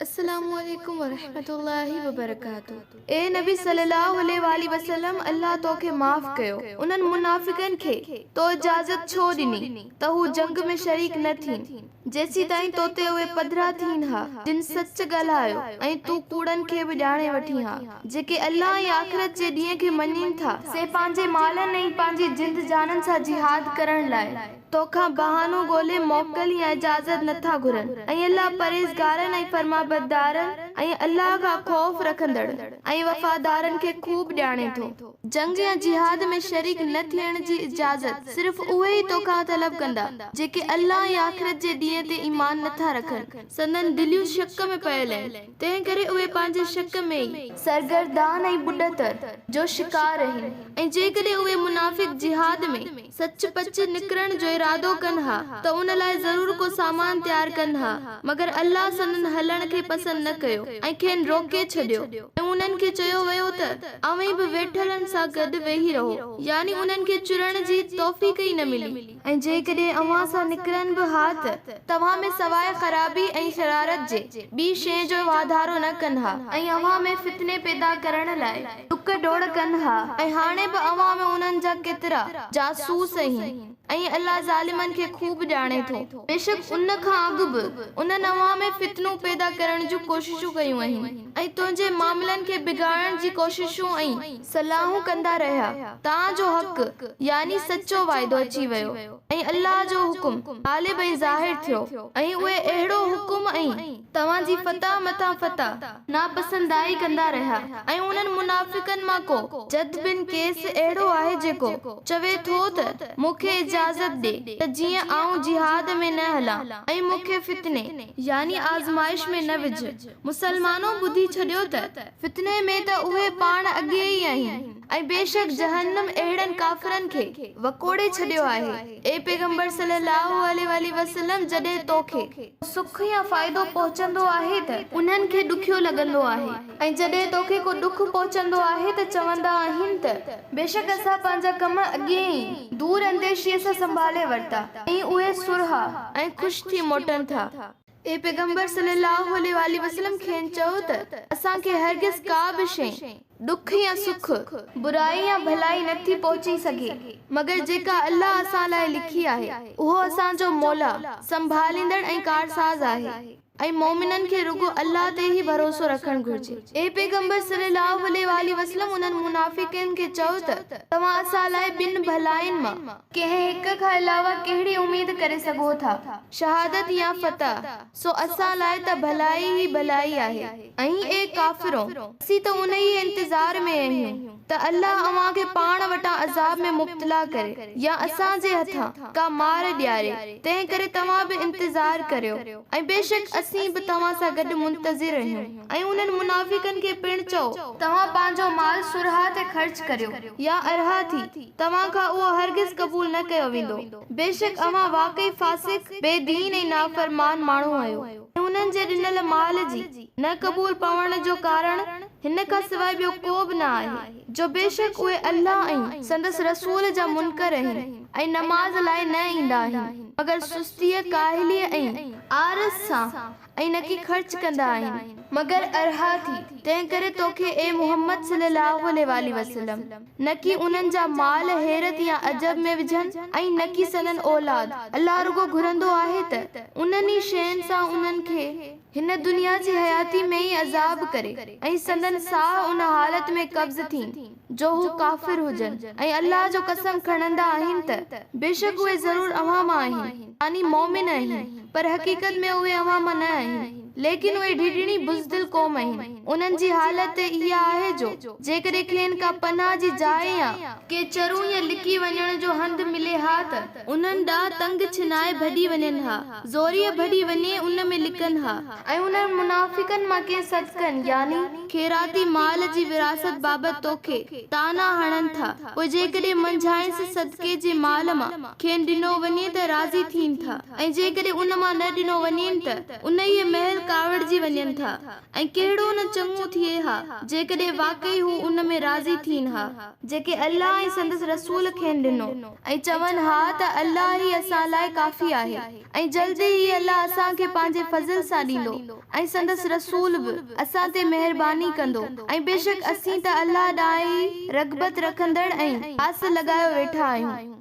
السلام عليڪم ورحمة الله وبرڪاته اي نبي صلي الله عليه واٰله وسلم الله توکي معاف ڪيو انهن منافقن کي تو اجازت ڇو ڏني ته هو جنگ ۾ شريڪ نه ٿين جيسيتائين توتي اهي پڌرا ٿين ها جن سچ ڳالهايو ۽ تون ڪوڙن کي به ڄاڻي وٺين ها جيڪي الله ۽ آخرت جي ڏينهن کي مڃين ٿا سي پنهنجي مالن ۽ پنهنجي جند جانن سان جهاد ڪرڻ لاء توکان بهانو ڳولي موڪل يا اجازت نه ٿا گهرن ۽ الله پرهيزگارن ۽ فرمانبردارن ۽ الله کان خوف رکندڙ ۽ وفادارن کي خوب ڄاڻي ٿو. جنگ يا جهاد ۾ شريڪ نه ٿيڻ جي اجازت صرف اهي ئي توکان طلب ڪندا، جيڪي الله ۽ آخرت جي ڏينهن تي ايمان نه ٿا رکن. سندن دليون شڪ ۾ پيل آهن، تنهن ڪري اهي پنهنجي شڪ ۾ ئي سرگردان ۽ ٻڏتر جو شڪار آهن ۽ جيڪڏهن اهي منافق جهاد ۾. سچ پچ نڪرڻ جو ارادو ڪن ها ته ان لاء ضرور ڪو سامان تيار ڪن ها، مگر الله سندن هلڻ کي پسند نه ڪيو ۽ کين روڪي ڇڏيو ۽ انهن کي چيو ويو ته اوهين به ويٺلن سان گڏ ويهي رهو، يعني انهن کي چرڻ جي توفيق ئي نه ملي. ۽ جيڪڏهن اوهان سان نڪرن به ها ته توهان ۾ سواء خرابي ۽ شرارت جي ٻي شيء جو واڌارو نه ڪن ها ۽ اوهان ۾ فتني پيدا ڪرڻ لاء ڊڪ ڊوڙ ڪن ها ۽ هاڻي به اوهان ۾ انهن جا ڪيترا جاسوس آهن ۽ الله ظالمن کي خوب ڄاڻي ٿو. بيشڪ ان کان اڳ به انهن اوهان ۾ فتنو پيدا ڪرڻ جون ڪوششون ڪيون آهن ۽ تنهنجي معاملن کي بگاڙڻ جي ڪوششون ۽ صلاحون ڪندا رهيا تان جو حق، يعني سچو وعدو، اچي ويو ۽ الله جو حڪم غالب ۽ ظاهر ٿيو ۽ اهي اهڙو حڪم ۽. توهان جي فتح مٿان فتح ناپسندائي ڪندا رهيا ۽ انهن منافقن مان ڪو جد بن قيس اهڙو آهي جيڪو چوي ٿو ته مون کي اجازت ڏي ته جيئن آئون جهاد ۾ نه هلان ۽ مون کي فتني، يعني آزمائش، ۾ نه وجهه. مسلمانو ٻڌي ڇڏيو ته فتني ۾ ته اهي پاڻ اڳي ئي آهن ۽ بيشڪ جهنم اهڙن ڪافرن کي وڪوڙي ڇڏيو آهي. اي پيغمبر صلّي اللّٰه عليه واٰله وسلّم! جڏهن توکي. سک يا فائدو پهچندو آهي ته انهن کي ڏکيو لڳندو آهي ۽ جڏهن توکي ڪو ڏک پهچندو آهي ته چوندا آهن ته بيشڪ اسان پنهنجا ڪم اڳي ئي دور انديشيء سان سنڀالي ورتا ۽ اهي سرها ۽ خوش ٿي موٽن ٿا. اي پيغمبر صلّي اللّٰه عليه واٰله وسلّم! کين چئو ته اسان کي هرگز ڪا به شيء، ڏک يا سک، برائي يا ڀلائي نه ٿي پهچي سگهي، مگر جيڪا الله اسان لاء لکي آهي، اهو اسان جو مولا، سنڀاليندڙ ۽ ڪارساز آهي ۽ مؤمنن کي رڳو الله تي ئي ڀروسو رکڻ گهرجي. اي پيغمبر صلّي اللّٰه عليه واٰله وسلّم! انهن منافقين کي چئو ته توهان اسان لاء ٻن ڀلائين مان، ڪنهن هڪ کان علاوه ڪهڙي اميد ڪري سگهو ٿا؟ شهادت يا فتح، سو اسان لاء ته ڀلائي ئي ڀلائي آهي. ۽ اي ڪافرو! اسين ته انهيء انتظار ۾ آهيون ته الله اوهان کي پاڻ وٽان عذاب ۾ مبتلا ڪري يا اسان جي هٿان ڪا مار ڏياري، تنهنڪري توهان به انتظار ڪريو ۽ بيشڪ اسين به توهان سان گڏ منتظر آهيون. ۽ انهن منافقن کي پڻ چئو، توهان پنهنجو مال سرها تي خرچ ڪريو يا ارها ٿي، توهان کان اهو هرگز قبول نه ڪيو ويندو. بيشڪ اوهان واقعي فاسق، بي دين ۽ نافرمان ماڻهو آهيو. ۽ انهن جي ڏنل مال جي نه قبول پوڻ جو ڪارڻ هن کان سواء ٻيو ڪو به نه آهي، جو بيشڪ اهي الله ۽ سندس رسول جا منڪر آهن ۽ نماز لاء نه ايندا آهن، مگر سستيء، ڪاهليء ۽ آرس سان. ۽ نڪي خرچ ڪندا آهن، مگر ارها ٿي، تنهنڪري توکي اي محمد صلّي اللّٰه عليه واٰله وسلّم! نڪي انهن جا مال حيرت يا عجب ۾ وجهن ۽ نڪي سندن اولاد، الله رڳو گهرندو آهي ته انهن ئي شين سان انهن کي هن دنيا جي حياتي ۾ ئي عذاب ڪري ۽ سندن ساهه ان حالت ۾ قبض ٿين جو هو ڪافر هجن ۽ الله جو قسم کڻندا آهن ته بيشڪ اهي ضرور اوهان مان آهن، يعني مؤمن آهن، پر حقيقت ۾ اهي اوهان مان نه آهن، ليڪن اهي ڊيڄڻي بزدل قوم آهن. انهن جي حالت ته اها آهي جو جيڪڏهن کين ڪا پناهه جي جاء يا ڪي چرون يا لڪي وڃڻ جو هنڌ ملي ها ته انهن ڏانهن تنگ ڇنائي ڀڄي وڃن ها، زوريء ڀڄي وڃي ان ۾ لڪن ها. ۽ انهن منافقن مان ڪي صدقن، يعني خيراتي مال، جي ورهاست بابت توکي طعنا هڻن ٿا، پوء جيڪڏهن منجهانئس صدقي جي مال مان کين ڏنو وڃي ته راضي ٿين ٿا، ۽ جيڪڏهن ان مان نه ڏنو وڃين ته انهيء مهل ڪاوڙجي وڃن ٿا ۽ ڪهڙو نه چڱو ٿئي ها جيڪڏهن واقعي هو ان ۾ راضي ٿين ها جيڪي الله ۽ سندس رسول کين ڏنو ۽ چون ها ته الله ئي اسان لاء ڪافي آهي ۽ جلد ئي الله اسان کي پنهنجي فضل سان ڏيندو ۽ سندس رسول به اسان تي مهرباني ڪندو ۽ بيشڪ اسين ته الله ڏانهن ئي رغبت رکندڙ ۽ آس لڳايو ويٺا آهيون.